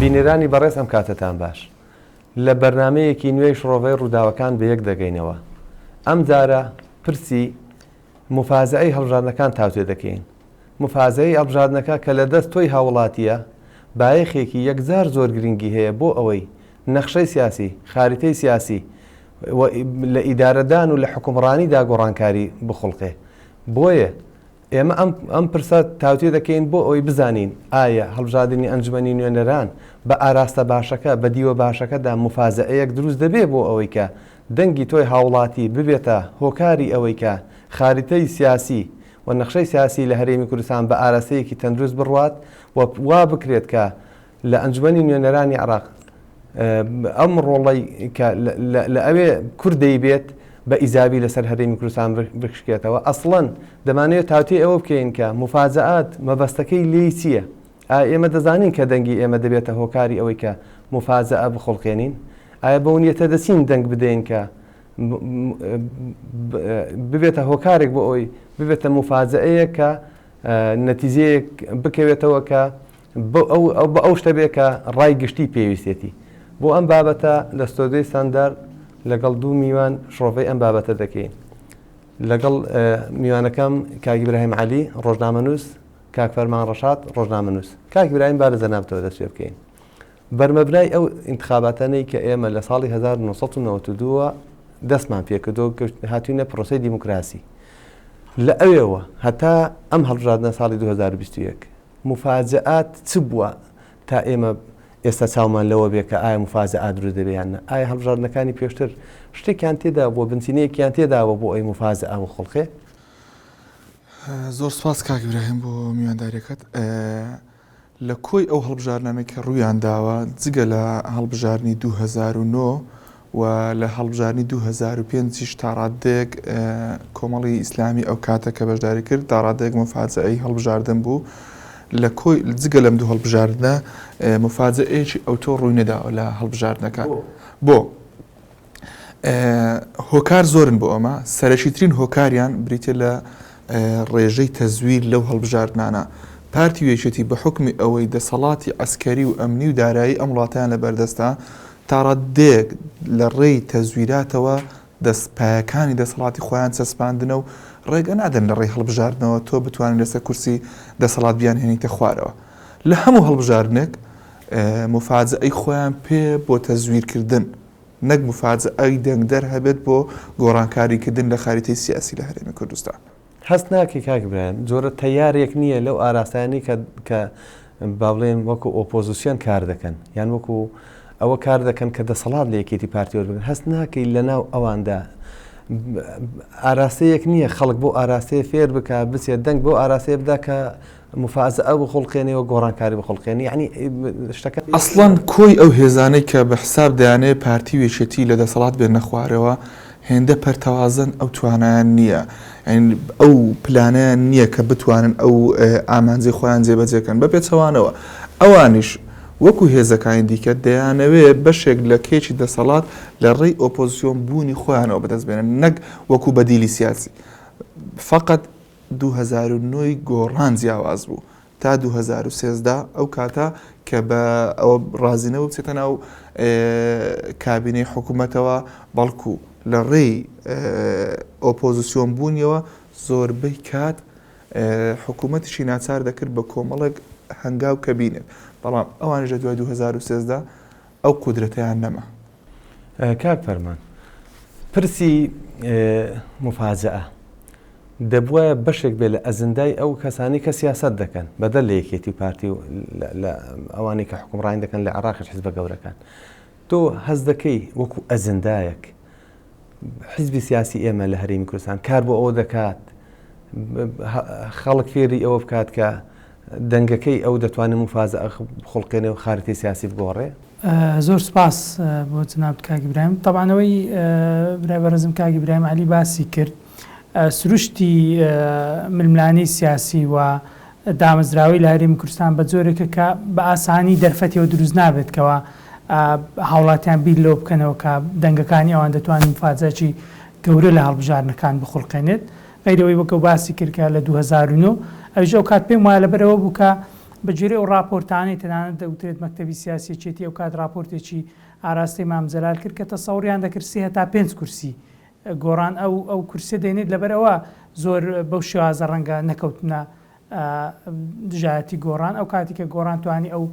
بینەرانی بەڕێز ئەم کاتەتان باش. لە بەرنامەیەکی نوێی شڕۆڤەی ڕووداوەکان بەیەک دەگەینەوە. ئەم جارە پرسی موفازەعەی هەڵبژاردنەکان تاوتوێ دەکەین. موفازەعەی هەڵبژاردنەکە کە لە دەست تۆی هاووڵاتییە، بایەخێکی یەکجار زۆر گرنگی هەیە بۆ ئەوەی نەخشەی سیاسی، خاریتەی سیاسی و لە ئیدارەدان و لە حوکمڕانیدا گۆڕانکاری بخوڵقێ. بۆیە ئێمە ئەم ئەم پرسە تاوتوێ دەکەین بۆ ئەوەی بزانین ئایا هەڵبژاردنی ئەنجومەنی نوێنەران بە ئاراستە باشەکە، بە دیوە باشەکەدا موفازەعەیەک دروست دەبێ بۆ ئەوەی کە دەنگی تۆی هاوڵاتی ببێتە هۆکاری ئەوەی کە خاریتەی سیاسی و نەخشەی سیاسی لە هەرێمی کوردستان بە ئاراستەیەکی تەندروست بڕوات و وا بکرێت کە لە ئەنجومەنی نوێنەرانی عێراق ئەم ڕۆڵەی کە لە ئەوێ کورد دەیبێت بە ئیجابی لەسەر هەرێمی کوردستان بشکێتەوە. ئەسڵەن دەمانەوێت تاوتوێی ئەوە بکەین کە موفاجەئات مەبەستەکەی لێی چییە؟ ئایا ئێمە دەزانین کە دەنگی ئێمە دەبێتە هۆکاری ئەوەی کە موفاجەئە بخوڵقێنین؟ ئایا بەو نیەتە دەچین دەنگ بدەین کە ببێتە هۆکارێک بۆ ئەوەی ببێتە موفاجەئەیەک کە نەتیجەیەک بکەوێتەوە کە بە ئەو شتە بێ کە ڕای گشتی پێویستێتی. بۆ ئەم بابەتە لە ستۆدیۆی ستاندارد لەگەڵ دوو میوان شڕۆڤەی ئەم بابەتە دەکەین. لەگەڵ میوانەکەم کاک ئیبراهیم عەلی ڕۆژنامەنووس، کاک فەرمان ڕەشاد ڕۆژنامەنووس. کاک ئیبراهیم با لە جەنابتەوە دەست پێ بکەین. بەرمەبنای ئەو ئینتخاباتانەی کە ئێمە لە ساڵی 1992 وە دەستمان پێکردو هاتوینە پرۆسەی دیموکراسی لە ئەوێوە هەتا ئەم هەڵبژاردنە ساڵی 2021 موفاجەئات چ بووە تا ئێمە ئێستا چاومان لەوە بێ کە ئایا موفاجەئات دروست دەبێ یان نا؟ ئایا هەڵبژاردنەکانی پێشتر شتێکیان تێدا بووە، بنچینەیەکیان تێدا بووە بۆ ئەوەی موفاجەئە بخوڵقێ؟ زۆر سپاس کاک ئیبراهیم بۆ میوانداریەکەت. لە کۆی ئەو هەڵبژاردنانەی کە ڕوویان داوە جگە لە هەڵبژاردنی 2009 و لە هەڵبژاردنی 2005 یش تاڕادەیەک کۆمەڵی ئیسلامی ئەو کاتە کە بەشداری کرد تاڕادەیەک مفاجەئەی هەڵبژاردن بوو لە کۆی جگە لەم دوو هەڵبژاردنە مفاجەئەیەکی ئەوتۆ ڕووی نەداوە لە هەڵبژاردنەکان بۆ هۆکار زۆرن بۆ ئەمە، سەرەکیترین هۆکاریان بریتیە لە ڕێژەی تەزویر لەو هەڵبژاردنانە. پارتی و یەکێتی بە حوکمی ئەوەی دەسەڵاتی عەسکەری و ئەمنی و دارایی ئەم وڵاتەیان لە بەردەستە، تاڕاددەیەک لە ڕێی تەزویراتەوە دەست پایەکانی دەسەڵاتی خۆیان چەسپاندنە و ڕێگە نادەن لە ڕێی هەڵبژاردنەوە تۆ بتوانی لەسەر کورسی دەسەڵات بیانهێنیتە خوارەوە. لە هەموو هەڵبژاردنێک موفاجەئەی خۆیان پێ بۆ تەزویرکردن نەک موفاجەئەی دەنگدەر هەبێت بۆ گۆڕانکاری کردن لە خاریتەی سیاسی لە هەرێمی کوردستان. هەست ناکەی کاک برایم جۆرە تەیارێک نییە لەو ئاراستانەی کە کە با بڵێن وەکو ئۆپۆزیسیۆن کار دەکەن یان وەکو ئەوە کار دەکەن کە دەسەڵات لە یەکێتی پارتی وەربگرن هەست ناکەی لەناو ئەواندا ئاراستەیەک نییە خەڵک بۆ ئاراستەیە فێر بکە بچێت دەنگ بۆ ئاراستەیە بدا کە موفازەئە بخوڵقێنێ و گۆڕانکاری بخوڵقێنێ یەعنی شتەکە. ئەسڵەن کۆی ئەو هێزانەی کە بە حساب دەیانەوێ پارتی و یەکێتی لە دەسەڵات بێننە خوارەوە هێندە پەرتەوازەن ئەو توانایان نییە یانی ئەو پلانەیان نییە کە بتوانن ئەو ئامانجەی خۆیان جێبەجێ کەن بە پێچەوانەوە ئەوانیش وەکو هێزەکانی دیکە دەیانەوێ بەشێک لە کێکی دەسەڵات لە ڕێی ئۆپۆزسیۆن بوونی خۆیانەوە بەدەست بێنن نەک وەکو بەدیلی سیاسی فەقەت 2009 ی گۆڕان جیاواز بوو تا 2013 ئەو کاتە کە بە ئەوە ڕازی نەبوو بچێتە ناو کابینەی حکوومەتەوە بەڵکو لە ڕێی ئۆپۆزیسیۆن بوونیەوە زۆربەی کات حکوومەتیشی ناچار دەکرد بە کۆمەڵێک هەنگاو کە بینێت بەڵام ئەوانیش لە دوای 2013 ئەو قودرەتەیان نەما. کاک فەرمان پرسی موفاجەئە دەبوایە بەشێک بێت لە ئەجندای ئەو کەسانەی کە سیاسەت دەکەن بەدەر لە یەکێتی و پارتی و لە ئەوانەی کە حکومڕانی دەکەن لە عێراقیش حزبە گەورەکان تۆ هەست دەکەی وەکو ئەجندایەک حزبی سیاسی ئێمە لە هەرێمی کوردستان کار بۆ ئەوە دەکات خەڵک فێری ئەوە بکات کە دەنگەکەی ئەو دەتوانێت مفازە بخڵقێنێ و خارتی سیاسی بگۆڕێ؟ زۆر سپاس بۆ جەنابت کاک ئیبراهیم. تەبعەن ئەوەی برای بەڕێزم کاک ئیبراهیم عەلی باسی کرد سروشتی ململانێی سیاسی و دامەزراوەی لە هەرێمی کوردستان بە جۆرێکە کە بە ئاسانی دەرفەتیەوە دروست نابێت کەوا هاوڵاتیان بیر لەوە بکەنەوە کە دەنگەکانی ئەوان دەتوانن مفاجەکی گەورە لە هەڵبژاردنەکان بخوڵقێنێت غەیرەوەی وەک ئەو باسی کرد کە لە 2009 ئەویش ئەو کات پێم وایە لەبەر ئەوە بوو کە. بە گوێرەی ئەو ڕاپۆرتانەی تەنانەت دەوترێت مەکتەبی سیاسی یەکێتی ئەو کات ڕاپۆرتێکی ئاراستەی مام جەلال کرد کە تەسەوریان دەکرد سێ هەتا پێنج کورسی گۆڕان ئەو ئەو کورسیە دێنێت لەبەر ئەوە زۆر بەو شێوازە ڕەنگە نەکەوتنە دژایەتی گۆڕان ئەو کاتی کە گۆڕان توانی ئەو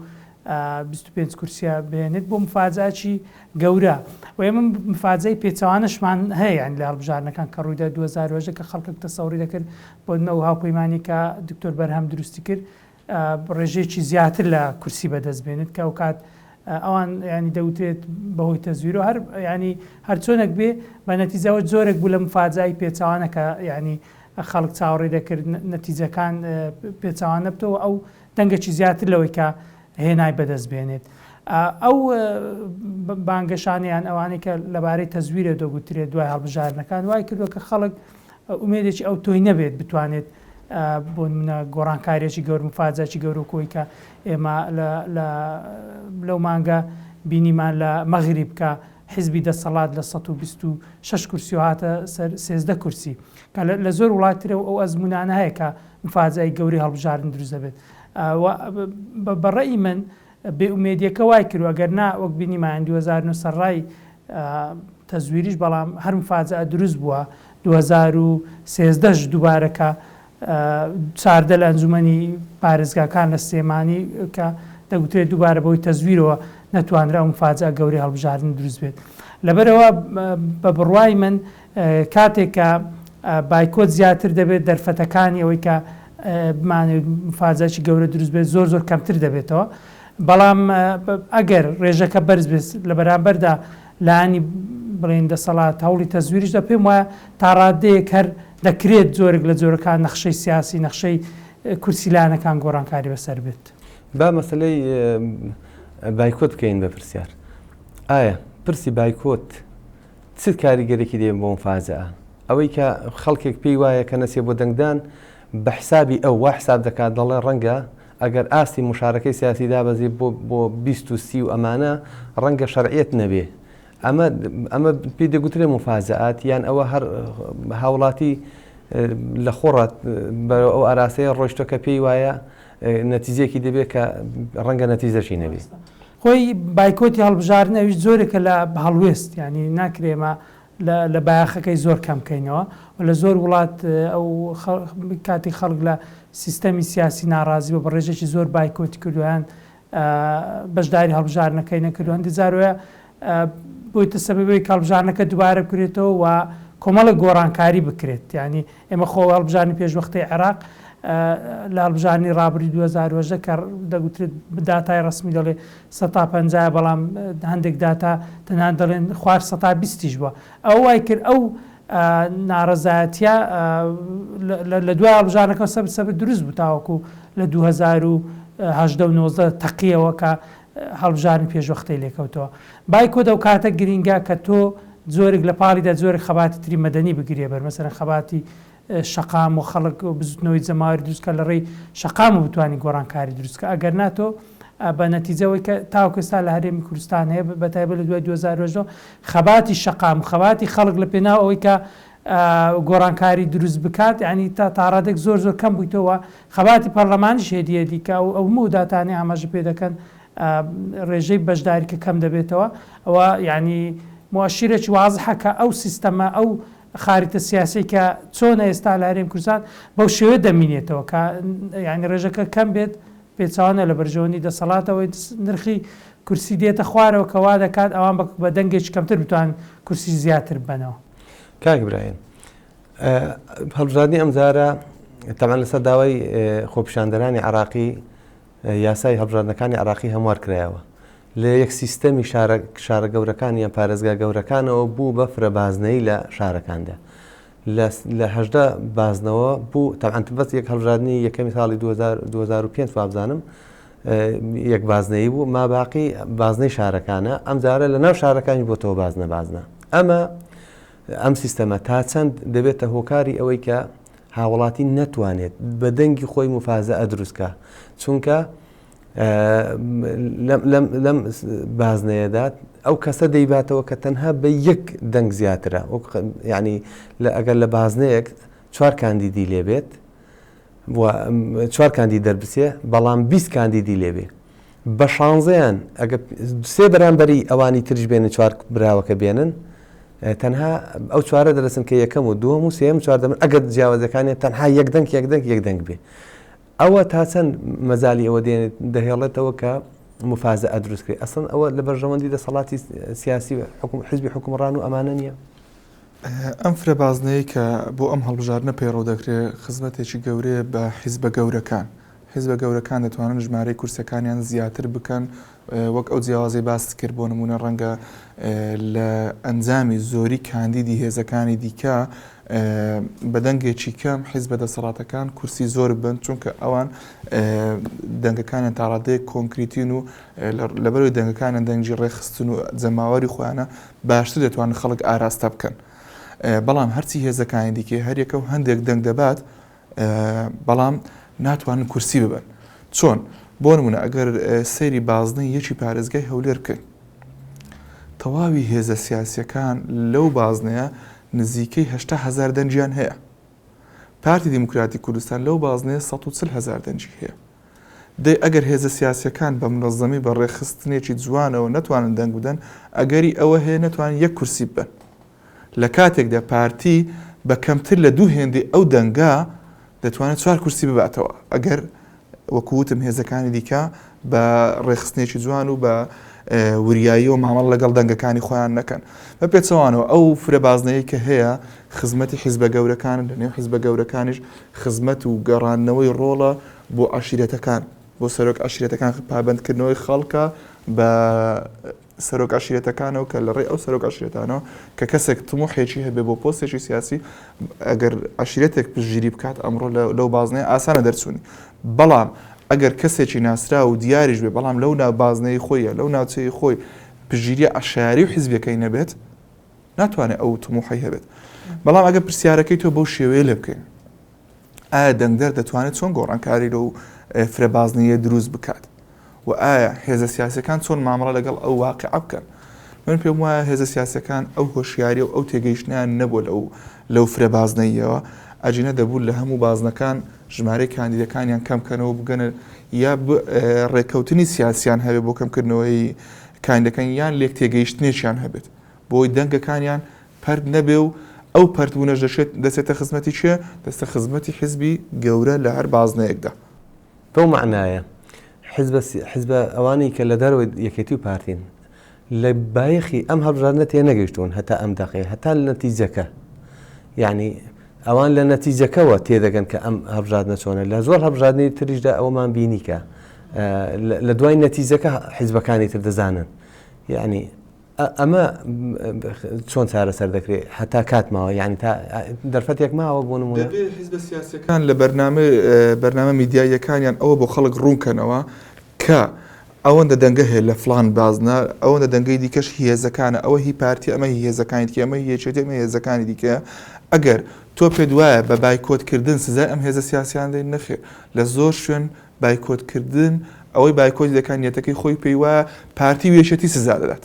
25 کورسیە بهێنێت بۆ مفاجەکی گەورە و ئێمە مفاجەی پێچەوانەشمان هەیە یانی لە هەڵبژاردنەکان کە ڕوویدا 2010 کە خەڵکێک تەسەوری دەکرد بۆ نمونە ئەو هاوپەیمانی کە دکتۆر بەرهەم دروستی کرد ڕێژەیەکی زیاتر لە کورسی بەدەست بێنێت کە ئەوکات ئەوان ینی دەوترێت بەهۆی تەزویرەوە هەر ینی هەرچۆنێک بێ بە نەتیجەوە جۆرێک بوو لە مفاجای پێچوانە کە ینی خەڵک چاوەڕێ دەکرد نەتیجەکان پێچوانە بتەوە ئەو دەنگەکی زیاتر لەوەی کە هێنای بەدەست بێنێت ئەو بانگەشانیان ئەوانەی کە لەبارەی تەزویرە دەگوترێت دوای هەڵبژاردنەکان وای کردووە کە خەڵک ئومێدێکی ئەوتۆی نەبێت بتوانێت بۆ نمونە گۆڕانکاریەکی گەور مفاجەکی گەورە کۆی کە ئێمە لەو مانگە بینیمان لە مەغریب کە حیزبی دەسەڵات لە 126 کورسی هاتە سەر 13 کورسی کە لە زۆر وڵاترە و ئەو ئەزمونانە هەیە کە مفاجای گەوری هەڵبژاردن دروست دەبێت بەڕێی من بێ ئومێدیەکە وای کردوە گەر نا وەک بینیمان 2009 سەرڕای تەزویریش بەڵام هەر مفاجئە دروست بووە 2013 ش دووبارە کە 14 لە ئەنجومەنی پارێزگاکان لە سلێمانی کە دەگوترێت دووبارە بەهۆی تەزویرەوە نەتوانرا ئەو مفاجئە گەورەی هەڵبژاردن دروست بێت لەبەرئەوە بە بڕوای من کاتێک کە بایکۆت زیاتر دەبێت دەرفەتەکانی ئەوەی کە بمانەوێت مفاجەکی گەورە دروست بێت زۆر زۆر کەمتر دەبێتەوە بەڵام ئەگەر ڕێژەکە بەرز بێت لە بەرامبەردا لایەنی بڵێن دەسەڵات هەوڵی تەزویریش دە پێم وایە تا ڕادەیەک هەر دەکرێت جۆرێک لە جۆرەکان نەخشەی سیاسی نەخشەی کورسی لایەنەکان گۆڕانکاری بەسەر بێت. با مەسەلەی بایکۆت بکەین بە پرسیار ئایا پرسی بایکۆت چ کاریگەرێکی دەبێت بۆ مفاجەئە؟ ئەوەی کە خەڵکێک پێی وایە کە نەچێ بۆ دەنگدان بە حسابی ئەو وا حساب دەکات دەڵێ ڕەنگە ئەگەر ئاستی موشارەکەی سیاسی دابەزی بۆ بۆ 20 و 30 و ئەمانە ڕەنگە شەرعیەت نەبێ ئەمە ئەمە پێی دەگوترێ مفاجەئات یان ئەوە هەر هاوڵاتی لە خۆڕا بەرەو ئەو ئاراسەیە ڕۆیشتوە کە پێی وایە نەتیجەیەکی دەبێت کە ڕەنگە نەتیجەشی نەبێت. خۆی بایکۆتی هەڵبژاردن ئەویش جۆرێکە لە هەڵوێست یانی ناکرێ ئێمە لە بایەخەکەی زۆر کەم کەینەوە و لە زۆر وڵات ئەو کاتی خەڵک لە سیستەمی سیاسی ناڕازی بە ڕێژێکی زۆر بایکۆتی کردویان بەشداری هەڵبژاردنەکەی نەکردو هەندی جارۆیە بۆیتە سەبەبی هەڵبژاردنەکە دووبارە بکرێتەوە و کۆمەڵێک گۆڕانکاری بکرێت یانی ئێمە خۆ هەڵبژاردنی پێشوەختەی عێراق لە هەڵبژاردنی ڕابردووی 2018 کە دەگوترێت داتای ڕەسمی دەڵێ سەتا پەنجایە بەڵام هەندێک داتا تەنانەت دەڵێن خوار سەتا بیستیش بووە ئەوە وای کرد ئەو ناڕەزایەتیە لە دوای هەڵبژاردنەکە سەبر سەبر دروست بوو تاوەکو لە 2018 و 19 تەقیەوە کە هەڵبژاردنی پێشوەختەی لێکەوتەوە. بایکۆت ئەو کاتە گرینگە کە تۆ جۆرێک لە پاڵیدا جۆرێک خەباتی تری مەدەنی بگریە بەر، مەسەلەن خەباتی شەقام و خەڵک و بزوتنەوەی جەماوەری دروست کە لە ڕێی شەقام و بتوانی گۆڕانکاری دروست کە ئەگەر نا تۆ بە نەتیجە ئەوەی کە تاوەکو ئێستا لە هەرێمی کوردستان هەیە بە تایبەت لە دوای 2018 خەباتی شەقام و خەباتی خەڵک لە پێناو ئەوەی کە گۆڕانکاری دروست بکات یانی تا تاڕادەیەک زۆر زۆر کەم بوویتەوە خەباتی پەڕلەمانیش هێدی هێدی کە ئەو ئەو مەوداتانەی ئاماژە پێ دەکەن ڕێژەی بەشداری کە کەم دەبێتەوە ئەوە یانی موئەشیرێکی وازحە کە ئەو سیستەمە ئەو خاریتە سیاسیەی کە چۆنە ئێستا لە هەرێمی کوردستان بەو شێوەیە دەمینێتەوە کە یانی ڕێژەکە کەم بێت پێچەوانە لە بەرژەوەندی دەسەڵاتەوەی نرخی کورسی دێتە خوارەوە کە وا دەکات ئەوان بە دەنگێکی کەمتر بتوانن کورسی زیاتر ببەنەوە. کاک ئیبراهیم هەڵبژاردنی ئەمجارە تەبعەن لەسەر داوای خۆپیشاندەرانی عراقی یاسای هەڵبژاردنەکانی عراقی هەموار کرایەوە لە یەک سیستەمی شارە شارە گەورەکان یان پارێزگا گەورەکانەوە بوو بە فرە بازنەی لە شارەکاندا لە 18 بازنەوە بوو تەبعەن بەس یەک هەڵبژاردنی یەکەمی ساڵی 2005 وابزانم یەک بازنەیی بوو ما باقی بازنەی شارەکانە ئەمجارە لە ناو شارەکانی بۆتەوە بازنە بازنە ئەمە ئەم سیستەمە تا چەند دەبێتە هۆکاری ئەوەی کە هاوڵاتی نەتوانێت بە دەنگی خۆی مفازە دروستکە چونکە لەم بازنەیەدا ئەو کەسە دەیباتەوە کە تەنها بە یەک دەنگ زیاترە ینی لە ئەگەر لە بازنەیەک چوار کاندیدی لێبێت و چوار کاندید دەربچێ بەڵام 20 کاندیدی لێبێ بە شانزەیان ئەگە سێ بەرامبەری ئەوانی تریش بێنن چوار براوەکە بێنن تەنها ئەو چوارە دەرەسن کە یەکەم و دووەم و سێم چواردەمن ئەگەر جیاوازەکانیان تەنها یەک دەنگ یەک دەنگ یەک دەنگ بێ ئەوە تا چەند مەجالی ئەوە دێنێت دەهێڵێتەوە کە مفازەئە دروست کرێ ئەسڵەن ئەوە لە بەرژەوەندی دەسەڵاتی سیاسی و حکوم حزبی حکومڕان و ئەمانە نییە؟ ئەم فرە بازنەیەی کە بۆ ئەم هەڵبژاردنە پەیڕەو دەکرێ خزمەتێکی گەورەیە بە حیزبە گەورەکان. حیزبە گەورەکان دەتوانن ژمارەی کورسیەکانیان زیاتر بکەن وەک ئەو جیاوازەی باست کرد بۆ نموونە ڕەنگە لە ئەنجامی زۆری کاندیدی هێزەکانی دیکە بە دەنگێکی کەم حیزبە دەسەڵاتەکان کورسی زۆر بن چونکە ئەوان دەنگەکانیان تاڕادەیەک کۆنکریتین و لەبەرەوەی دەنگەکانیان دەنگی ڕێکخستن و جەماوەری خۆیانە باشتر دەتوانن خەڵک ئاراستە بکەن بەڵام هەرچی هێزەکانی دیکەی هەریەکە و هەندێک دەنگ دەبات بەڵام ناتوانن کورسی ببن چۆن بۆ نمونە ئەگەر سەیری بازنەی یەکی پارێزگای هەولێر بکەین تەواوی هێزە سیاسیەکان لەو بازنەیە نزیکەی 80 هزار دەنگیان هەیە پارتی دیموکراتی کوردستان لەو بازنەیە 140 هزار دەنگی هەیە دەی ئەگەر هێزە سیاسیەکان بە منەزەمی بە ڕێکخستنێکی جوانەوە نەتوانن دەنگ بدەن ئەگەری ئەوە هەیە نەتوانن یەک کورسی ببەن لە کاتێکدا پارتی بە کەمتر لە دوو هێندەی ئەو دەنگە دەتوانێت چوار کورسی بباتەوە ئەگەر وەکو وتم هێزەکانی دیکە بە ڕێکخستنێکی جوان و بە وریاییەوە مامەڵە لەگەڵ دەنگەکانی خۆیان نەکەن. بە پێچەوانەوە ئەو فرە بازنەیەی کە هەیە خزمەتی حیزبە گەورەکانن، لە نێو حیزبە گەورەکانیش خزمەت و گەڕاندنەوەی ڕۆڵە بۆ عەشیرەتەکان، بۆ سەرۆک عەشیرەتەکان پابەندکردنەوەی خەڵکە بە سەرۆک عەشیرەتەکانەوە کە لە ڕێی ئەو سەرۆک عەشیرەتانەوە کە کەسێک تموحێکی هەبێ بۆ پۆستێکی سیاسی ئەگەر عەشیرەتێک پشتگیری بکات ئەمڕۆ لەو بازنەیە ئاسانە دەرچوونی بەڵام ئەگەر کەسێکی ناسراو و دیاریش بێ بەڵام لەو ناو بازنەی خۆیە لەو ناوچەی خۆی پشتگیری عەشایەری و حیزبیەکەی نەبێت ناتوانێت ئەو تموحەی هەبێت بەڵام ئەگەر پرسیارەکەی تۆ بەو شێوەیە لێ بکەین ئایا دەنگدەر دەتوانێت چۆن گۆڕانکاری لەو فرە بازنەیە دروست بکات و ئایا هێزە سیاسەکان چۆن مامەڵە لەگەڵ ئەو واقعە بکەن من پێم وایە هێزە سیاسەکان ئەو هۆشیاری و ئەو تێگەیشتنیان نەبوو لەو لەو فرە بازنەیەوە ئەجینە دەبوو لە هەموو بازنەکان ژمارەی کاندیدەکانیان کەم کەنەوە بگەنە یا ڕێککەوتنی سیاسیان هەبێت بۆ کەمکردنەوەی کاندەکان یان لێک تێگەیشتنێکیان هەبێت بۆی دەنگەکانیان پەرت نەبێ و ئەو پەرتبوونەش دەشێت دەچێتە خزمەتی کێ؟ دەچێتە خزمەتی حیزبی گەورە لە هەر بازنەیەکدا. بەو مەعنایە حیزبە حیزبە ئەوانەی کە لە دەرەوەی یەکێتی و پارتین لە بایەخی ئەم هەڵبژاردنە تێنەگەیشتوون هەتا ئەم دەقەیە هەتا لە نەتیجەکە یعنی ئەوان لە نەتیجەکەوە تێدەگەن کە ئەم هەڵبژاردنە چۆنە لە زۆر هەڵبژاردنی تریشدا ئەوەمان بینی کە لە دوای نەتیجەکە حیزبەکانی تر دەزانن یعنی ئەمە چۆن چارەسەر دەکرێت هەتا کات ماوە یعنی تا دەرفەتێک ماوە بۆ نمونە دەبێ حیزبە سیاسیەکان لە بەرنامە بەرنامە میدیاییەکانیان ئەوە بۆ خەڵک ڕوون کەنەوە کە ئەوەندە دەنگە هەیە لە فڵان بازنە ئەوەندە دەنگەی دیکەش هی هێزەکانە ئەوە هی پارتی ئەمە هی هێزەکانی دیکە ئەمە هی یەکێتی ئەمە هێزەکانی دیکەیە ئەگەر تۆ پێت وایە بە بایکۆتکردن سزای ئەم هێزە سیاسیان دەین نەخێر لە زۆر شوێن بایکۆتکردن، ئەوەی بایکۆتی دەکات نیەتەکەی خۆی پێی وایە پارتی و یەکێتی سزا دەدات،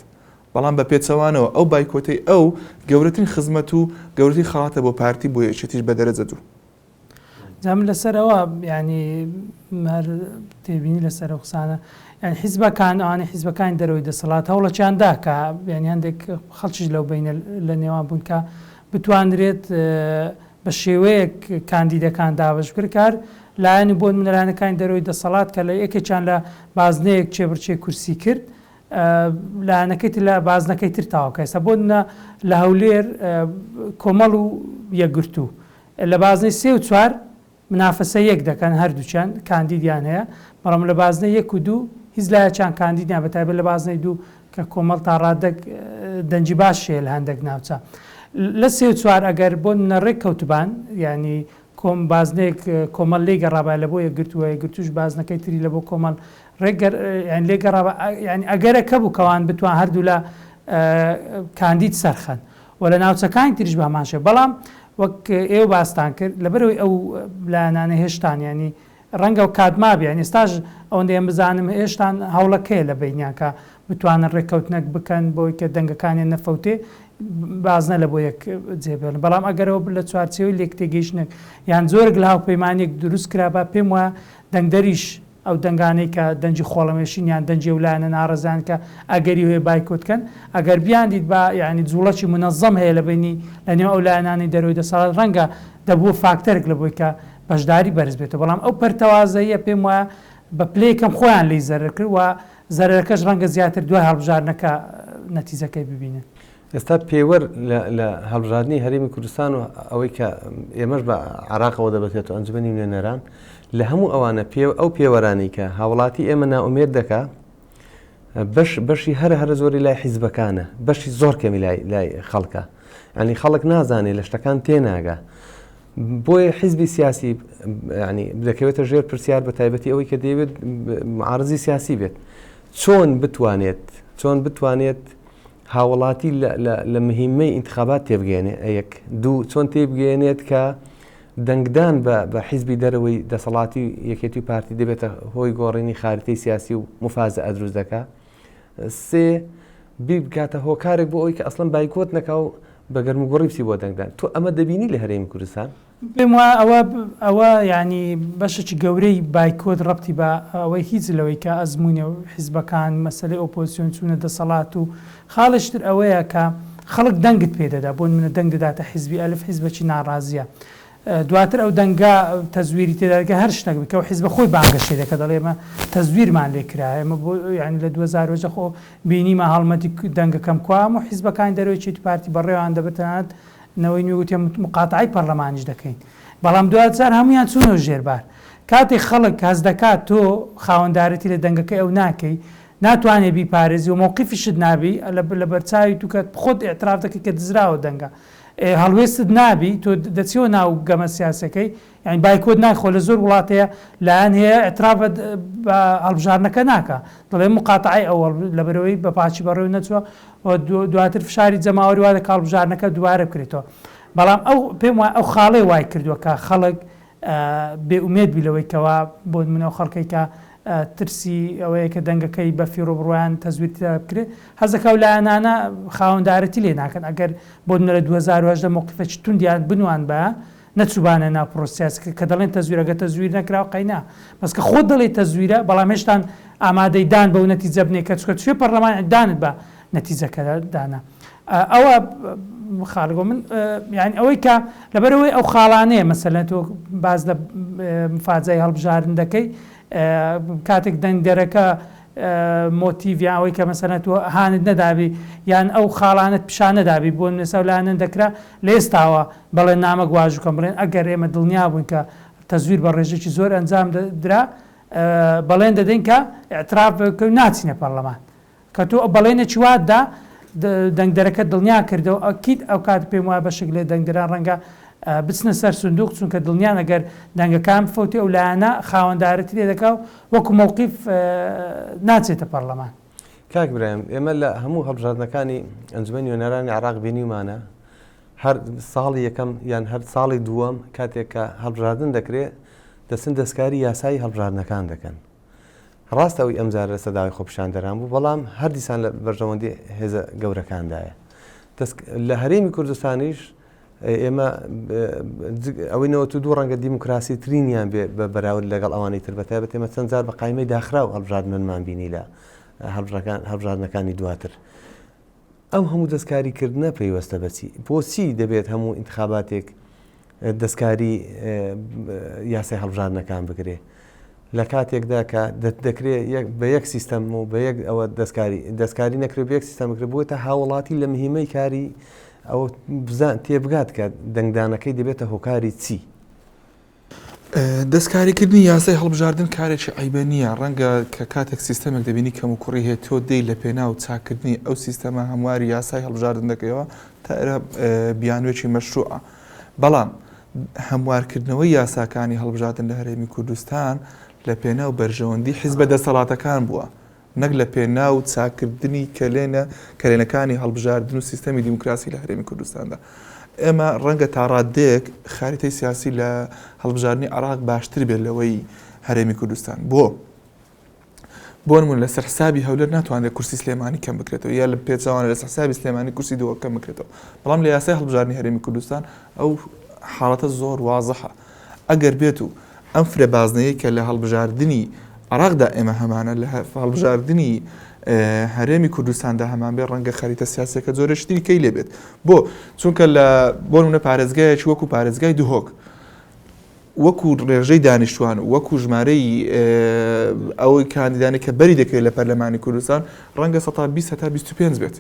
بەڵام بە پێچەوانەوە ئەو بایکۆتەی ئەو گەورەترین خزمەت و گەورەترین خەڵاتە بۆ پارتی بۆ یەکێتیش بە دەرەجە دوو. جا من لەسەر ئەوە یانی هەر تێبینی لەسەر ئەو قسانە یانی حیزبەکان ئەوانەی حیزبەکانی دەرەوەی دەسەڵات هەوڵەکیان دا کە یانی هەندێک خەڵکیش لەو بەینە لە نێوان بوون کە بتوانرێت بە شێوەیەک کاندیدەکان دابەش بکرێت کە هەر لایەن و بۆ نمونە لایەنەکانی دەرەوەی دەسەڵات کە لە یەکێکیان لە بازنەیەک کێبڕکێی کورسی کرد لایەنەکەی تر لە بازنەکەی تر تاوە کە ئێستا بۆ نمونە لە هەولێر کۆمەڵ و یەکگرتوو لە بازنەی سێ و چوار منافەسە یەک دەکەن هەردووکیان کاندیدیان هەیە بەڵام لە بازنەی یەک و دوو هیچ لایەکیان کاندید نیە بەتایبەت لە بازنەی دوو کە کۆمەڵ تا ڕادەک دەنگی باش هەیە لە هەندێک ناوچە لە سێ و چوار ئەگەر بۆ نمونە ڕێک کەوتبان یانی کۆم بازنەیەک کۆمەڵ لێی گەڕابایە لە بۆ یەکگرتوو و یەکگرتووش بازنەکەی تری لە بۆ کۆمەڵ ڕێک گەر یانی لێ گەڕابا یانی ئەگەرەکە بوو کەوان بتوان هەردوولا کاندید سەرخەن و لە ناوچەکانی تریش بە هەمان شێوە بەڵام وەک ئێوە باستان کرد لەبەرئەوەی ئەو لایەنانە هێشتان یانی ڕەنگە کات مابێ یانی ئێستاش ئەوەندەی ئەم بزانم هێشتان هەوڵەکەیە لە بەینیان کە بتوانن ڕێککەوتنەک بکەن بۆی کە دەنگەکانیان نەفەوتێ. بازنە لە بۆ یەک جێ بێڵن. بەڵام ئەگەر ئەوە لە چوارچێوەی لێکتێگەیشتنێک یان جۆرێک لە هاوپەیمانییەک دروست کرابا، پێم وایە دەنگدەریش ئەو دەنگانەی کە دەنگی خۆڵەمێشین یان دەنگی ئەو لایەنە ناڕەزایان کە ئەگەری هەیە بایکۆت کەن، ئەگەر بیاندیتبا یانی جووڵەکی مونەزەم هەیە لە بەینی لە نێو ئەو لایەنانەی دەرەوەی دەسەڵات ڕەنگە دەبووە فاکتەرێک لە بۆی کە بەشداری بەرز بێتەوە بەڵام ئەو پەرتەوازەییە پێم وایە بە پلەی یەکەم خۆیان لێی زەرەر کرد و زەرەرەکەش ڕەنگە زیاتر دوای هەڵبژاردنەکە نەتیجەکەی ببینن. ئێستا پێوەر لە هەڵبژاردنی هەرێمی کوردستان و ئەوەی کە ئێمەش بە عێراقەوە دەبەستێتەوە ئەنجومەنی نوێنەران لە هەموو ئەوانە پێ ئەو پێوەرانەی کە هاوڵاتی ئێمە نائومێد دەکا بەش بەشی هەرە هەرە زۆری لای حیزبەکانە بەشی زۆر کەمی لای لای خەڵکە ینی خەڵک نازانێ لە شتەکان تێناگا بۆیە حیزبی سیاسی ینی دەکەوێتە ژێر پرسیار بە تایبەتی ئەوەی کە دەیەوێت معارزی سیاسی بێت چۆن بتوانێت چۆن بتوانێت هاوڵاتی لە مهمەی ئینتخابات تێبگەێنێ یەک دوو چۆن تێبگەێنێت کە دەنگدان بە حیزبی دەرەوەی دەسەڵاتی یەکێتی و پارتی دەبێتە هۆی گۆڕینی خاریتەی سیاسی و مفازە ئەدروست دەکا سێ بیبکاتە هۆکارێک بۆ ئەوی کە ئەسڵەن بایکۆت نەکا و بە گەرموگوڕی بچی بۆ دەنگدان تۆ ئەمە دەبینی لە هەرێمی کوردستان؟ پێم وایە ئەوە ئەوە یانی بەشێکی گەورەی بایکۆت ڕەبتی بە ئەوەی هیچ لەوەی کە ئەزموونی حیزبەکان مەسەلەی ئۆپۆزسیۆن چوونە دەسەڵات و خاڵێکی تر ئەوەیە کە خەڵک دەنگت پێ دەدا بۆ نمونە دەنگ دەداتە حیزبی ئەلف حیزبێکی ناڕازیە دواتر ئەو دەنگە تەزویری تێدا دەکرێت هەر شتێک بێت کە ئەو حیزبە خۆی بانگەشەی دەکات دەڵێ ئێمە تەزویرمان لێ کرا ئێمە بۆ یانی لە 2018 خۆ بینیمان هەڵمەتی دەنگەکەم کوا هەموو حیزبەکانی دەرەوەی یەکێتی پارتی بەڕێوەیان دەبرد تەنانەت نەوەی نوێ وتی مقاتەعەی پەرلەمانیش دەکەین بەڵام دواجار هەموویان چوونەوە ژێر بار کاتێک خەڵک هەست دەکات تۆ خاوەندارێتی لە دەنگەکەی ئەو ناکەی ناتوانێ بیپارێزی و مەوقیفیشت نابی لە بەرچاوی تو کە خۆت ئیعتراف دەکەی کە دزراوە دەنگە هەڵوێستت نابی تۆ دەچیەوە ناو گەمە سیاسەکەی یانی بایکۆت ناکە خۆ لە زۆر وڵات هەیە لایەن هەیە ئیعتراف بە هەڵبژاردنەکە ناکا دەڵێ مقاتەعەی ئەو لەبەرئەوەی بە پاکی بەڕێوە نەچووە و دواتر فشاری جەماوەری وا دەکا هەڵبژاردنەکە دووبارە بکرێتەوە بەڵام ئەو پێم وایە ئەو خاڵەی وای کردووە کە خەڵک بێ ئومێد بی لەوەی کەوا بۆ نمونە ئەو خەڵکەی کە ترسی ئەوەیە کە دەنگەکەی بە فیڕۆ بڕوایان تەزویر تێدا بکرێت حەز دەکا ئەو لایەنانە خاوەندارێتی لێ ناکەن ئەگەر بۆ نمونە لە 2018 مەوقیفێکی توندیان بنواندبایە نەچووبانە ناو پرۆسە سیاسەکە کە دەڵێن تەزویرە گەر تەزویر نەکراوە قەینا بەس کە خۆت دەڵێی تەزویرە بەڵام هێشتان ئامادەی دان بەو نەتیجە بنێ کە چونکە چویە پەرلەمان دانت بە نەتیجەکە دانا ئەوە خاڵگۆ من یعنی ئەوەی کە لەبەرەوەی ئەو خاڵانەیە مەسەلەن تۆ باز لە مفاجای هەڵبژاردن دەکەی کاتێک دەنگدەرەکە مۆتیڤ یان ئەوەی کە مەسەلەن تۆ هانت نەدابی یان ئەو خاڵانەت پیشان نەدابی بۆ نمونە لایەنەن دەکرا لە ئێستاوە بەڵێن نامەک واژوو کەن بڵێن ئەگەر ئێمە دڵنیا بووین کە تەزویر بە ڕێژەکی زۆر ئەنجام درا بەڵێن دەدەین کە ئیعتراف بکەین ناچینە پەڕلەمان کە تۆ بەڵێنێکی وات دا دەنگدەرەکەت دڵنیا کردەوە ئەکید ئەوکات پێم وایە بەشێک لە دەنگدەران ڕەنگە بچنە سەر سندوق چونکە دڵنیان ئەگەر دەنگەکان بفەوتێ ئەو لایەنە خاوەندارێتی لێ دەکا و وەکو مەوقیف ناچێتە پەڕلەمان. کاک برایم ئێمە لە هەموو هەڵبژاردنەکانی ئەنجومەنی نوێنەرانی عێراق بینیومانە هەر ساڵی یەکەم یان هەر ساڵی دووەم کاتێک کە هەڵبژاردن دەکرێت دەچن دەستکاری یاسایی هەڵبژاردنەکان دەکەن ڕاستە ئەوی ئەمجارە لەسەر داوای خۆپیشاندەران بوو، بەڵام هەر دیسان لە بەرژەوەندی هێزە گەورەکاندایە. لە هەرێمی کوردستانیش ئێمە ئەوەی 92 ڕەنگە دیموکراسی ترینیان بێ بە بەراورد لەگەڵ ئەوانی تر بەتایبەت ئێمە چەند جار بە قایمەی داخراو هەڵبژاردنمان بینی لە هەڵبژاردنەکانی دواتر. ئەم هەموو دەستکاری کردنە پەیوەستە بە چی؟ بۆچی دەبێت هەموو ئینتخاباتێک دەستکاری یاسای هەڵبژاردنەکان بکرێ؟ لە کاتێکدا کە دەکرێت بە یەک سیستەم و بە یەک ئەوە دەستکاری دەستکاری نەکرێت بە یەک سیستەم بکرێت بۆیە تا هاوڵاتی لە مهمەی کاری ئەوە بزان تێبگات کە دەنگدانەکەی دەبێتە هۆکاری چی؟ دەستکاریکردنی یاسای هەڵبژاردن کارێکی عەیبە نییە، ڕەنگە کە کاتێک سیستەمێک دەبینی کەموکوڕی هەیە تۆ دێی لە پێناو چاککردنی ئەو سیستەمە هەمواری یاسای هەڵبژاردن دەکەیەوە تا ئێرە بیانوێکی مەشروعە بەڵام هەموارکردنەوەی یاساکانی هەڵبژاردن لە هەرێمی کوردستان لە پێناو بەرژەوەندی حیزبە دەسەڵاتەکان بووە نەک لە پێناو چاککردنی کەلێنە کەلێنەکانی هەڵبژاردن و سیستەمی دیموکراسی لە هەرێمی کوردستاندا. ئێمە ڕەنگە تاڕاددەیەک خاریتەی سیاسی لە هەڵبژاردنی عێراق باشتر بێت لەوەی هەرێمی کوردستان. بۆ؟ بۆ نموونە لەسەر حسابی هەولێر ناتوانرێت کورسی سلێمانی کەم بکرێتەوە یا لە پێچەوانە لەسەر حسابی سلێمانی کورسی دهۆک کەم بکرێتەوە بەڵام لە یاسای هەڵبژاردنی هەرێمی کوردستان ئەو حاڵەتە زۆر وازحە ئەگەر بێت و ئەم فرە بازنەیە کە لە هەڵبژاردنی عراقدا ئێمە هەمانە لە هەڵبژاردنی هەرێمی کوردستاندا هەمان بێ ڕەنگە خەریتە سیاسەکە جۆرێکی دیکەی لێبێت بۆ چونکە لە بۆ نمونە پارێزگایەکی وەکو پارێزگای دهۆک وەکو ڕێژەی دانیشتوان و وەکو ژمارەی ئەوەی کاندیدانی کە بەری دەکەوێت لە پەرلەمانی کوردستان ڕەنگە 120 هەتا 25 بێت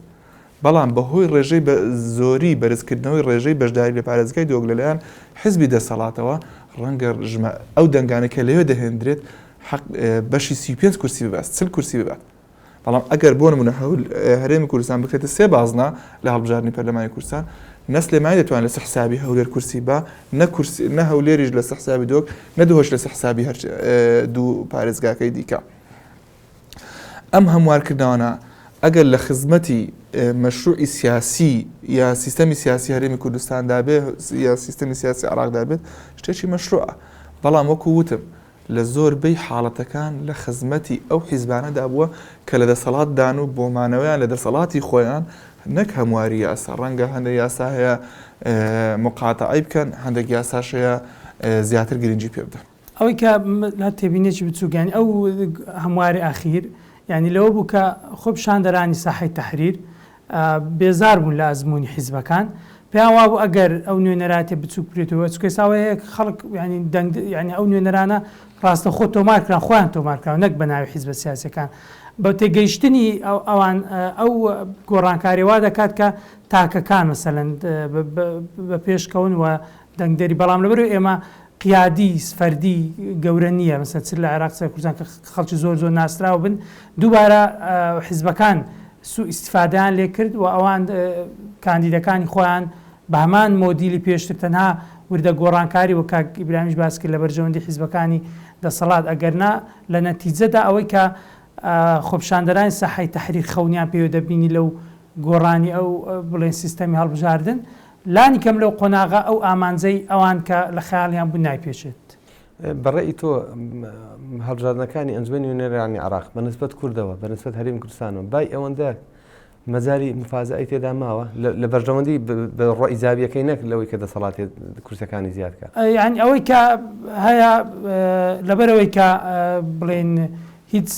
بەڵام بەهۆی ڕێژەی بە زۆری بەرزکردنەوەی ڕێژەی بەشداری لە پارێزگای دهۆک لەلایەن حزبی دەسەڵاتەوە ڕەنگە ئەو دەنگانەی کە لەوێ دەهێندرێت حەق بەشی 35 کورسی ببات 40 کورسی ببات. بەڵام ئەگەر بۆ نمونە هەرێمی کوردستان بکرێتە سێ بازنە لە هەڵبژاردنی پەرلەمانی کوردستان نە سلێمانی دەتوانێت لەسەر حسابی هەولێر کورسی با نە کورسی نە هەولێریش لەسەر حسابی دۆک نە دهۆش لەسەر حسابی هەر دوو پارێزگاکەی دیکە ئەم هەموارکردنەوەە ئەگەر لە خزمەتی مەشروعی سیاسی یا سیستەمی سیاسی هەرێمی کوردستاندا بێ یا سیستەمی سیاسی عراقدا بێت شتێکی مەشروعە بەڵام وەکو وتم لە زۆر بەی حاڵەتەکان لە خزمەتی ئەو حیزبانەدا بووە کە لە دەسەڵات دان و بۆ مانەوەیان لە دەسەڵاتی خۆیان نەک هەمواری یاسا، ڕەنگە هەندێک یاسا هەیە موقاتەعەی بکەن، هەندێک یاساش هەیە زیاتر گرنگی پێ بدەن. ئەوەی کە تێبینیەکی بچووک یانی ئەو هەمواری ئەخیر یانی لەوە بوو کە خۆپیشاندەرانی ساحەی تەحریر بێزار بوون لە ئەزموونی حیزبەکان پێیان وابوو ئەگەر ئەو نوێنەرایەتیە بچووک بکرێتەوە چونکە ئێستا ئەوە هەیە خەڵک یانی دەنگ یانی ئەو نوێنەرانە ڕاستەوخۆ تۆمار کران خۆیان تۆمار کراون نەک بە ناوی حیزبە سیاسیەکان بە تێگەیشتنی ئەوان ئەو گۆڕانکاریە وا دەکات کە تاکەکان مەسەلەن بە پێشکەون و دەنگدەری بەڵام لەبەرئەوەی ئێمە قیادی فەردی گەورە نییە مەسەلەن چ لە عێراق چ لە کوردستان کە خەڵکی زۆر زۆر ناسراو بن دووبارە حیزبەکان سوء ئیستیفادەیان لێ کرد و ئەوان کاندیدەکانی خۆیان بە هەمان مۆدیلی پێشتر تەنها وردە گۆڕانکاری وەک کاک ئیبراهیمیش باس کرد لە بەرژەوەندی حیزبەکانی دەسەڵات ئەگەرنا لە نەتیجەدا ئەوەی کە خۆپیشاندەرانی ساحەی تەحریر خەونیان پێوە دەبینی لەو گۆڕانی ئەو بڵێن سیستەمی هەڵبژاردن لانی کەم لەو قۆناغە ئەو ئامانجەی ئەوان کە لە خەیاڵیان بوو نایپێچێت. بە ڕەئی تۆ هەڵبژاردنەکانی ئەنجومەنی نوێنەرانی عێراق بە نسبەت کوردەوە بە نسبەت هەرێمی کوردستانەوە بای ئەوەندە مەجاری مفازەی تێدا ماوە لە بەرژەوەندی بە ڕۆ ئیجابیەکەی نەک لەوەی کە دەسەڵاتی کورسەکانی زیاد کە یعنی ئەوەی کە هەیە لەبەرەوەی کە بڵێن هیچ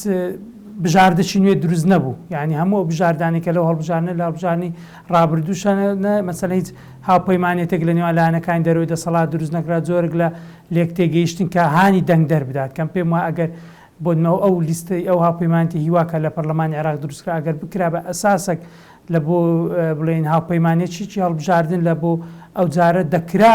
بژاردەکی نوێ دروست نەبوو یعنی هەموو ئەو بژاردانەی کە لەو هەڵبژاردنە لە هەڵبژاردنی ڕابردووشە مەسەلەن هیچ هاوپەیمانێتێک لە نێوان لایەنەکانی دەرەوەی دەسەڵات دروست نەکرا جۆرێک لە لێکتێگەیشتن کە هانی دەنگدەر بدات کەم پێم وایە ئەگەر بۆ نموونە ئەو لیستەی ئەو هاوپەیمانێتی هیوا کە لە پەرلەمانی عێراق دروست کرا ئەگەر بکرا بە ئەساسێک لە بۆ بڵێین هاوپەیمانێتیی هەڵبژاردن لە بۆ ئەو جارە دەکرا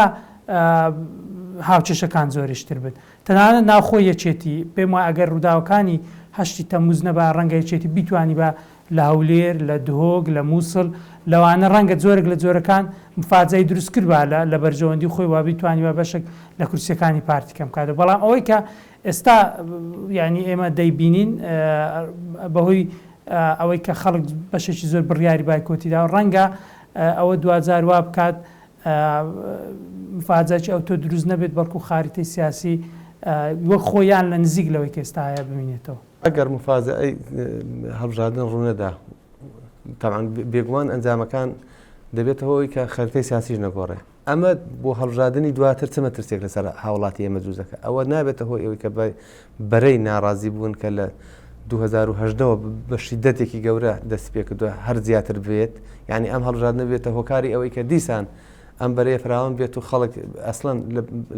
هاوکێشەکان زۆریشتر بن تەنانەت ناوخۆی یەکێتی، پێم وایە ئەگەر ڕووداوەکانی هەشتی تەمموز نەبایە ڕەنگە یەکێتی بیتوانیبا لە هەولێر، لە دهۆک، لە موسڵ، لەوانە ڕەنگە جۆرێک لە جۆرەکان مفاجەی دروست کردبا لە لە بەرژەوەندی خۆی و بیتوانیبا بەشێک لە کورسییەکانی پارتی کەم بکاتەوە. بەڵام ئەوەی کە ئێستا یانی ئێمە دەیبینین بەهۆی ئەوەی کە خەڵک بەشێکی زۆر بڕیاری بایکۆتی داوە ڕەنگە ئەوە دواجار وا بکات مفاجەکی ئەوتۆ دروست نەبێت بەڵکو خاریتەی سیاسی وەک خۆی یان لە نزیک لەوەی کە ئێستا هەیە بمینێتەوە. ئەگەر مفاجەی هەڵبژاردن ڕوونەدا تەبعەن بێگومان ئەنجامەکان دەبێتە هۆی کە خەریتەی سیاسیش نەگۆڕێ. ئەمە بۆ هەڵبژاردنی دواتر چ مەترسیەک لەسەر هاوڵاتی ئێمە دروست دەکات؟ ئەوە نابێتە هۆی ئەوەی کە بەرەی ناڕازی بوون کە لە 2018 ەوە بە شیدەتێکی گەورە دەستی پێکردووە هەر زیاتر بێت یعنی ئەم هەڵبژاردنە بێتە هۆکاری ئەوەی کە دیسان ئەم بەرەیە فراوان بێت و خەڵک ئەسڵەن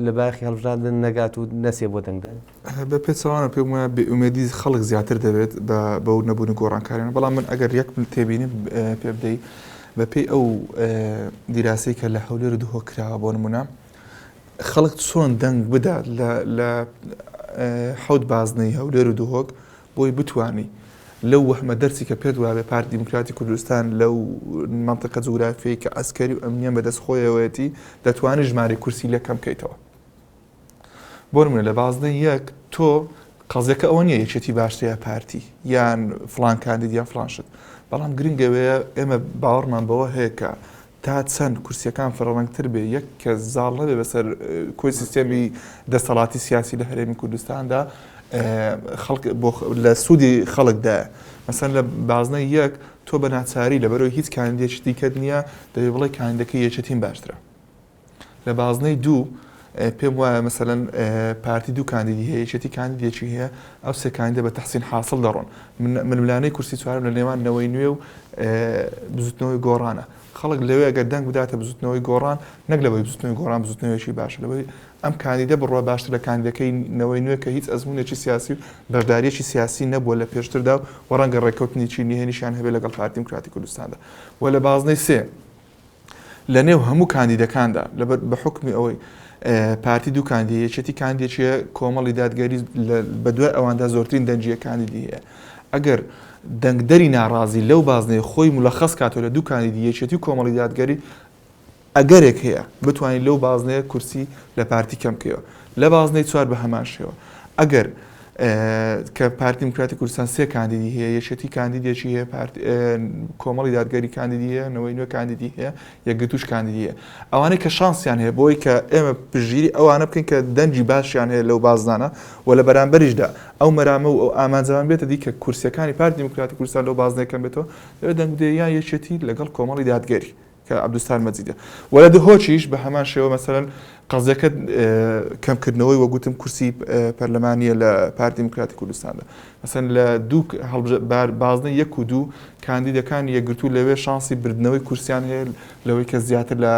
لە بایەخی هەڵبژاردن نەگات و نەچێ بۆ دەنگدان. بە پێچەوانە پێم وایە بێئومێدی خەڵک زیاتر دەبێت بە بەو نەبوونی گۆڕانکاریانە بەڵام من ئەگەر یەک تێبینی پێ بدەی بەپێی ئەو دیراسەی کە لە هەولێر و دهۆک کراوە بۆ نمونە خەڵک چۆن دەنگ بدات لە لە حەوت بازنەی هەولێر و دهۆک بۆی بتانی لەو وەهمە دەرچی کە پێت وابێ پارتی دیموکراتی کوردستان لەو مەنتیقە جوگرافیەی کە عەسکەری و ئەمنییە بەدەست خۆیەوەیەتی دەتوانانی ژمارەی کورسی لێ کەم بکەیتەوە. بۆ نمونە لە بازنەی یەک تۆ قەزیەکە ئەوە نییە یەکێتی باشترە یا پارتی یان فڵان کاندید یان فڵان شت بەڵام گرنگەوەیە ئێمە باوەڕمان بەوە هەیە کە تا چەند کورسیەکان فرەڕەنگتر بێ یەک کەس زاڵ نەبێ بەسەر کۆی سیستێمی دەسەڵاتی سیاسی لە هەرێمی کوردستاندا خەڵک بۆ لە سوودی خەڵکدایە مەسەن لە بازنەی یەک تۆ بە ناچاری لەبەرەوەی هیچ کاندیدێکی دیکەت نییە دەبێ بڵێ کاندیدەکەی یەکێتیم باشترە لە بازنەی دوو پێم وایە مەسەلەن پارتی دوو کاندیدی هەیە یەکێتی کاندیدێکی هەیە ئەو سێ کاندیدە بە تەحسین حاصل دەڕۆن ململانێی کورسی چوارەم لە نێوان نەوەی نوێ و بزوتنەوەی گۆڕانە خەڵک لەوێ ئەگەر دەنگ بداتە بزوتنەوەی گۆڕان نەک لەوەی بزوتنەوەی گۆڕان بزوتنەوەیەکی باشە لەوەی ئەم کاندیدە بڕوا باشتر لە کاندیدەکەی نەوەی نوێ کە هیچ ئەزمونێکی سیاسی و بەشداریەکی سیاسی نەبووە لە پێشتردا و ڕەنگە ڕێککەوتنێکی نهێنیشیان هەبێت لەگەڵ پارتی دیموکراتی کوردستاندا و لە بازنەی سێ لە نێو هەموو کاندیدەکاندا لەبەر بە حوکمی ئەوەی پارتی دوو کاندید یەکێتی کاندیدێکی هەیە کۆمەڵی دادگەری بە دوای ئەواندا زۆرترین دەنگی کاندیدی هەیە ئەگەر دەنگدەری ناڕازی لەو بازنەیە خۆی ملەخەس کاتەوە لە دوو کاندیدی یەکێتی و کۆمەڵی دادگەری ئەگەرێک هەیە بتوانین لەو بازنەیە کورسی لە پارتی کەم بکەیەوە لە بازنەی چوار بە هەمان شێوە ئەگەر کە پارتی دیموکراتی کوردستان سێ کاندیدی هەیە، یەکێتی کاندیدێکی هەیە، پارتی کۆمەڵی دادگەری کاندیدی هەیە، نەوەی نوێ کاندیدی هەیە، یەکگرتووش کاندیدی هەیە. ئەوانەی کە شانسیان هەیە بۆی کە ئێمە پشتگیری ئەوانە بکەین کە دەنگی باشیان هەیە لەو بازنانە و لە بەرامبەریشدا ئەو مەرامە و ئەو ئامانجەمان بێتە دی کە کورسیەکانی پارتی دیموکراتی کوردستان لەو بازنەیە کەم بێتەوە، دەبێت دەنگ بدرێت یان یەکێتی لەگەڵ کۆمەڵی دادگەری. کە عەبدولستار مەجیدە وە لە دهۆکیش بە هەمان شێوە مەسەلەن قەزیەکە کەمکردنەوەی وە گوتم کورسی پەرلەمانیە لە پارتی دیموکراتی کوردستاندا مەسەن لە دوو بازنە یەک و دوو کاندیدەکانی یەکگرتوو لەوێ شانسی بردنەوەی کورسیان هەیە لەوەی کە زیاتر لە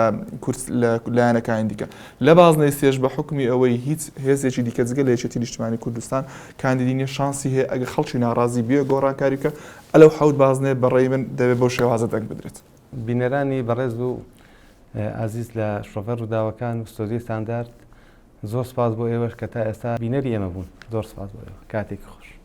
کورس لە لایەنەکانی دیکە لە بازنەی سێش بە حکومی ئەوەی هیچ هێزێکی دیکە جگە لە یەکێتی نیشتمانی کوردستان کاندیدی نیە شانسی هەیە ئەگە خەڵکی ناڕازی بێ گۆڕانکاری بکە ئەلەو حەوت بازنەیە بەڕێی من دەبێت بەو شێوازە دەنگ بدرێت. بینەرانی بەڕێز و ئازیز لە شرۆڤەی ڕووداوەکان و ستۆدیۆی ستاندارد زۆر سپاس بۆ ئێوەش کە تا ئێستا بینەری ئێمە بوون زۆر سپاس بۆ ئێوە کاتێکی خۆش.